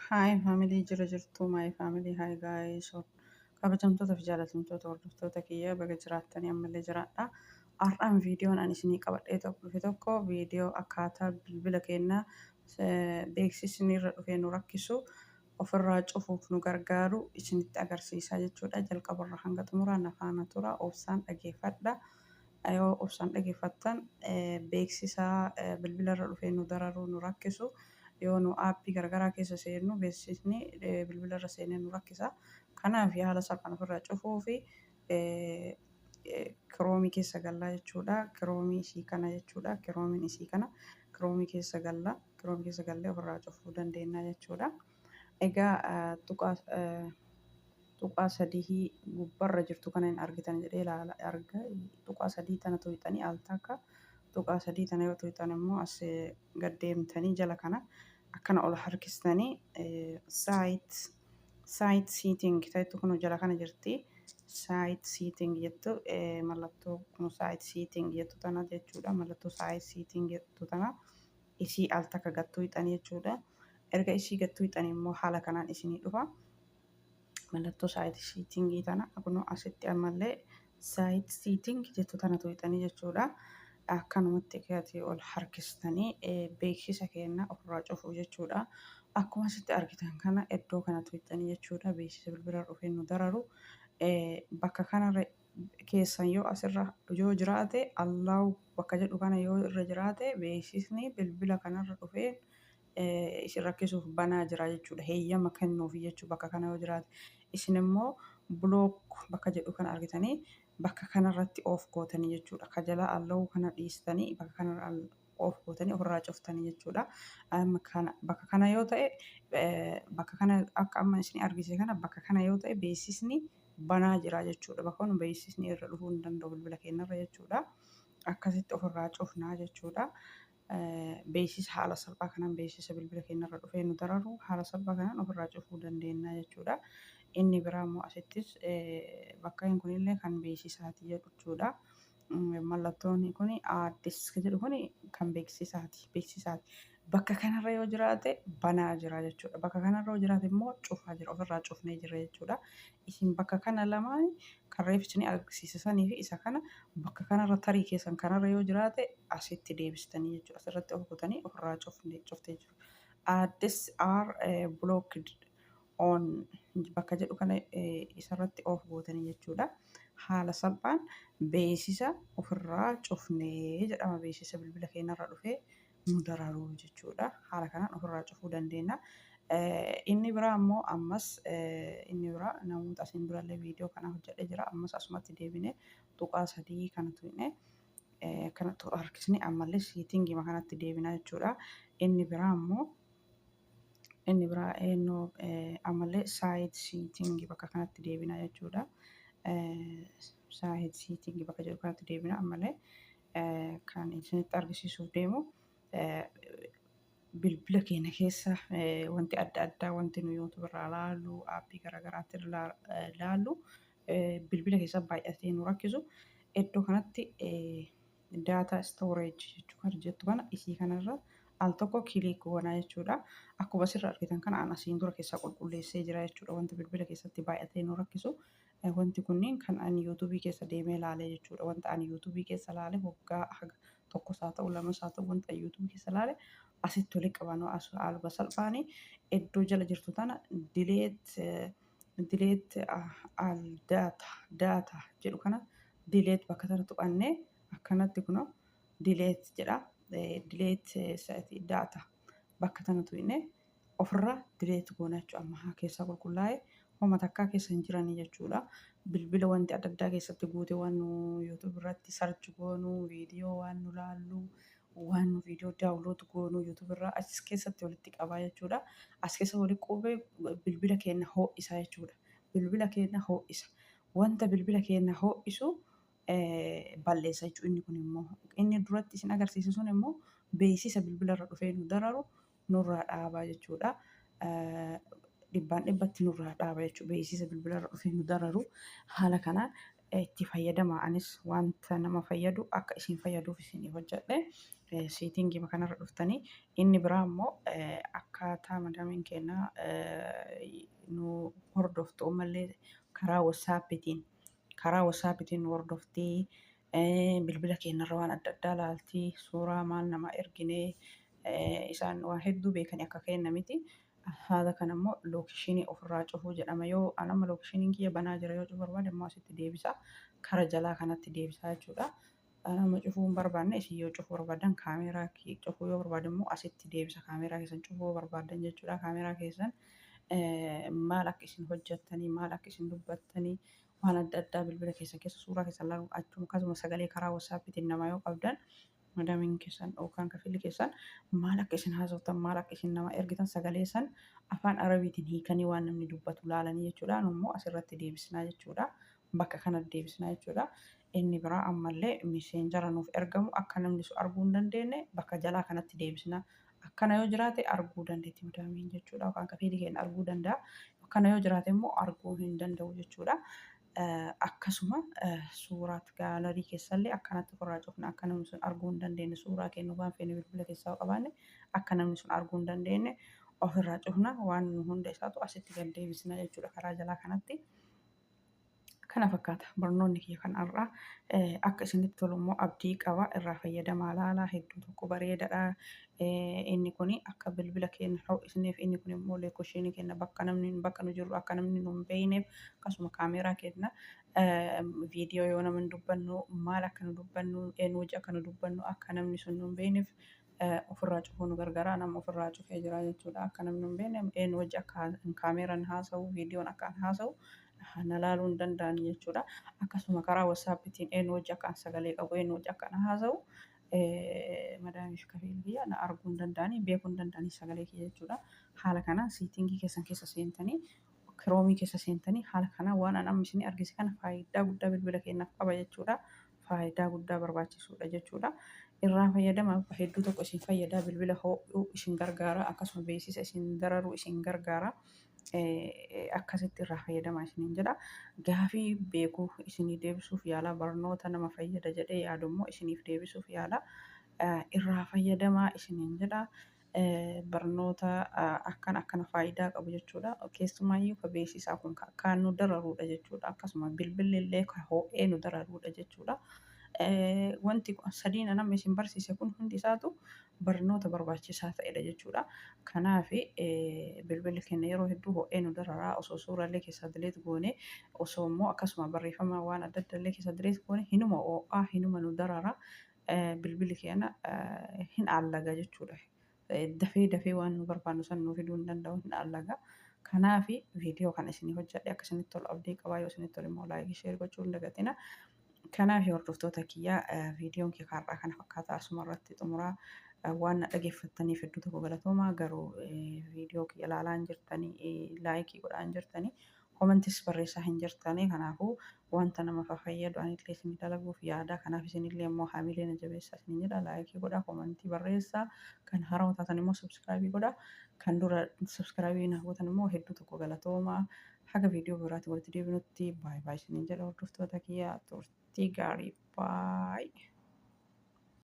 Hi family, jira jirtu? My family, hi guys. Kabajamtoota fi jaalatamtoota hordoftoota kiyya, baga jiraattanii, ammallee jiraadha. Har'aan viidiyoon ani isinii qabadhee tokko dhufe tokko viidiyoo akkaataa bilbila keenyaa beeksisni irra dhufee nu rakkisu ofirraa cufuuf nu gargaaru isinitti agarsiisaa jechuudha. Jalqabarra hanga xumuraa na faana tura, obsaan dhageeffadha. Yoo obsaan dhageeffattan, beeksisa bilbila irra dhufee nu dararuu nu rakkisu, yoo nu aappii garaagaraa keessa seennu beeksisni bilbila irra seenee nu rakkisa. Kanaaf haala salphaan ofirraa cufuu fi Chrome keessa gallaa jechuudha. Chrome isii kana jechuudha. Chromeiin isii kana, Chrome keessa galla. Chrome keessa gallee ofirraa cufuu dandeenya jechuudha. Egaa tuqaa sadii gubbarra jirtu kana hin argitan jedhee ilaala arga. Tuqaa sadii tana tuqxanii, al takka tuqaa sadii tana yoo tuqxan immoo as gad deemtanii jala kana akkana ol harkistanii site setting ta'ettu kun jala kana jirti. Site setting jettu, mallattoo kun site setting jettu tana jechuudha. Mallattoo site setting jettu tana isii al takka gad tuqxanii jechuudha. Erga isii gad tuqxanii immoo haala kanaan isinii dhufa. Mallattoo site settingii tana kunoo asitti ammallee site setting jettu tana tuqxanii jechuudha. Akkanumatti gadi ol harkistanii beeksisa kenna ofirraa cufuu jechuudha. Akkuma asitti argitan kana iddoo kana tuqxanii jechuudha. Beeksisa bilbila dhufee nu dararu bakka kanarra keessan yoo asirra yoo jiraate, allow bakka jedhu kana yoo irra jiraate, beeksisni bilbila kanarra dhufee isin rakkisuuf banaa jira jechuudha. Heeyyama kennuufi jechuudha bakka kana yoo jiraate. Isin immoo block bakka jedhu kana argitanii bakka kanarratti off gootanii jechuudha. Ka jalaa allow kana dhiistanii bakka kanarra off gootanii ofirraa cuftanii jechuudha. Bakka kana yoo ta'e, bakka kana akka amma isin argisiise kana bakka kana yoo ta'e, beeksisni banaa jira jechuudha. Bakka kun beeksisni irra dhufuu hin danda'u bilbila keenyarra jechuudha. Akkasitti ofirraa cufnaa jechuudha. Beeksisa haala salphaa kanaan beeksisa bilbila keenyarra dhufee nu dararu haala salphaa kanaan ofirraa cufuu dandeenya jechuudha. Inni biraa immoo asittis bakka inni kunillee kan beeksisaati jechuudha. Mallattoon kun ads jedhu kun kan beeksisaati. Beeksisaati. Bakka kanarra yoo jiraate banaa jira jechuudha. Bakka kanarra yoo jiraate immoo cufaa jira. Ofirraa cufnee jira jechuudha. Isin bakka kana lamaan kan reef isin agarsiise sanii fi isa kana bakka kanarra tarii keessan kanarra yoo jiraate asitti deebistanii jechuudha. Asirratti of kutanii ofirraa cuftee jiru. Ads are blocked on bakka jedhu kana isarratti off gootanii jechuudha. Haala salphaan beeksisa ofirraa cufnee jedhama. Beeksisa bilbila keenyarra dhufee nu dararuu jechuudha. Haala kanaan ofirraa cufuu dandeenya. Inni biraa immoo ammas inni biraa namoota asiin durallee viidiyoo kana hojjedhee jira. Ammas asumatti deebinee tuqaa sadii kana tuqne kana harkisnee ammallee settingii kanatti deebina jechuudha. Inni biraa immoo inni biraa eenyu ammallee site settingii bakka kanatti deebina jechuudha. Site settingii bakka jedhu kanatti deebina. Ammallee kan isinitti argisiisuuf deemu bilbila keenya keessa wanti adda addaa, wanti nu YouTube irraa laallu, aappii garaagaraatti laallu bilbila keessa baay'atee nu rakkisu, iddoo kanatti data storage jechuu kan jettu kana isii kanarra al tokko click goonaa jechuudha. Akkuma asirra argitan kana an asiin dura keessaa qulqulleessee jira jechuudha. Wanti bilbila keessatti baay'atee nu rakkisu wanti kunniin kan ani YouTubeii keessa deemee ilaale jechuudha. Wanta ani YouTubeii keessa ilaale waggaa haga tokkos haa ta'u, lamas haa ta'u, wanta YouTubeii keessa ilaale asitti walitti qabanuu as haaluma salphaanii iddoo jala jirtu tana delete all data jedhu kana delete bakka tana tuqannee akkanatti kunoo delete jedha. Delete data bakka tana tuqnee ofirraa delete goona jechuudha. Amma haa keessaa qulqullaa'ee homa takkaa keessa hin jiranii jechuudha. Bilbila wanti adda addaa keessatti guute, waan nu YouTube irratti search goonu, viidiyoo waan nu laallu, waan nu viidiyoo download goonu YouTube irraa as keessatti walitti qabaa jechuudha. As keessa walitti qabee bilbila keenya ho'isa jechuudha. Bilbila keenya ho'isa. Wanta bilbila keenya ho'isu balleessa jechuudha inni kun immoo. Inni duratti isin agarsiise sun immoo beeksisa bilbila irra dhufee nu dararu nurraa dhaabaa jechuudha. Dhibbaan dhibbatti nurraa dhaaba jechuudha. Beeksisa bilbila irra dhufee nu dararu haala kanaan Itti fayyadama. Anis wanta nama fayyadu akka isin fayyaduuf isin hojjedhe. Setting kanarra dhuftanii, inni biraa immoo akkaataa madaamiin keenya nu hordoftu ammallee karaa WhatsAppiitiin nu hordoftii, bilbila keenyarra waan adda addaa laaltii, suuraa maal nama erginee, isaan waan hedduu beekanii akka kenna miti. Haala kana immoo location ofirraa cufuu jedhama. Yoo anama locationiin kiyya banaa jira, yoo cufuu barbaade immoo asitti deebisa. Kara jalaa kanatti deebisaa jechuudha. Anama cufuu hin barbaanne, isin yoo cufuu barbaadan, kaameeraa cufuu yoo barbaade immoo asitti deebisa. Kaameeraa keessan cufuu yoo barbaadan jechuudha. Kaameeraa keessan maal akka isin hojjettanii, maal akka isin dubbattanii, waan adda addaa bilbila keessan keessa suuraa keessan ilaaluu, achuma akkasuma sagalee karaa WhatsAppiitiin namaa yoo qabdan, madaamiin keessan yookaan kafilli keessan maal akka isin haasoftan, maal akka isin nama ergitan, sagalee san afaan Arabiitiin hiikanii waan namni dubbatu laalanii jechuudha. Immoo asirratti deebisnaa jechuudha. Bakka kanatti deebisnaa jechuudha. Inni biraa ammallee Messengera nuuf ergamu akka namni sun arguu hin dandeenye bakka jalaa kanatti deebisnaa. Akkana yoo jiraate arguu dandeetti madaamiin jechuudha. Yookaan kafiilli keenya arguu danda'a. Akkana yoo jiraate immoo arguu hin danda'u jechuudha. Akkasuma suuraat gallery keessallee akkanatti ofirraa cufna, akka namni sun arguu hin dandeenye. Suuraa kennu waan feene bilbila keessaa yoo qabaanne, akka namni sun arguu hin dandeenye ofirraa cufna. Waan hunda isaatu asitti gad deebisna jechuudha karaa jalaa kanatti. Kana fakkaata barnoonni kiyya kan har'aa. Akka isinitti tolu immoo abdii qaba. Irraa fayyadamaa, laalaa, hedduu tokko bareedaadha. Inni kun akka bilbila keenya ho'isneef, inni kun immoo location keenya bakka namni bakka nu jirru akka namni nu hin beekneef, akkasuma kaameeraa keenya viidiyoo yoo namni dubbannu, maal akka nu dubbannu, eenyu wajji akka nu dubbannu akka namni sun nu hin beekneef ofirraa cufuu nu gargaara. Nama ofirraa cufee jira jechuudha. Akka namni nu hin beekne, eenyu wajji akka kaameeraan haasa'u, viidiyoon akka haasa'u na laaluu hin danda'an jechuudha. Akkasuma karaa WhatsAppiitiin eenyu wajji akka sagalee qabu, eenyu wajji akka haasa'u madaamiif kafiil kiyya na arguu hin danda'anii, beekuu hin danda'anii sagalee kiyya jechuudha. Haala kanaan setting keessan keessa seentanii, Chrome keessa seentanii, haala kanaan waan an amma isinii argise kana faayidaa guddaa bilbila keenyaaf qaba jechuudha. Faayidaa guddaa barbaachisuudha jechuudha. Irraa fayyadama, hedduu tokko isin fayyada. Bilbila ho'uu isin gargaara, akkasuma beeksisa isin dararuu isin gargaara. Akkasitti irraa fayyadamaa isiniin jedha. Gaafii beekuu isinii deebisuuf yaala, barnoota nama fayyada jedhee yaadu immoo isiniif deebisuuf yaala. Irraa fayyadamaa isiniin jedha. Barnoota akkana akkana faayidaa qabu jechuudha. Keessumaayyuu ka beeksisaa kun kan nu dararuudha jechuudha. Akkasuma bilbilli illee ka ho'ee nu dararuudha jechuudha. Wanti sadiin namni isin barsiise kun hundi isaatu barnoota barbaachisaa ta'edha jechuudha. Kanaaf bilbilli keenya yeroo hedduu ho'ee nu dararaa. Osoo suuraalee keessaa delete goone, osoo immoo akkasuma barreeffama waan adda addaa illee keessaa delete goone, hinuma ho'aa, hinuma nu dararaa, bilbilli keenya hin allaga jechuudha. Dafee dafee waan nu barbaannu san nu fiduu hin danda'u, hin allaga. Kanaaf viidiyoo kana isinii hojjedhe, akka isinitti tolu abdii qabaa. Yoo isinitti tole immoo like, share gochuu hin dagatina. Kanaaf hordoftoota kiyyaa, viidiyoon kee har'aa kana fakkaata, asuma irratti xumuraa. Waan na dhageeffattaniif hedduu tokko galatoomaa. Garuu viidiyoo kiyya ilaalaa hin jirtanii, like godhaa hin jirtanii, commentis barreessaa hin jirtanii. Kanaafuu wanta nama fayyadu anillee isinii dalaguuf yaada. Kanaaf isinillee immoo haamilee na jabeessaa isin jedha. Like godhaa, comment barreessaa, kan haarawaa taatan immoo subscribe godhaa, kan dura subscribe na gootan immoo hedduu tokko galatoomaa. Haga viidiyoo biraatti walitti deebinutti, baay'ee baay'ee isiniin jedha. Hordoftoota kiyya, turtii gaarii, baay'ee.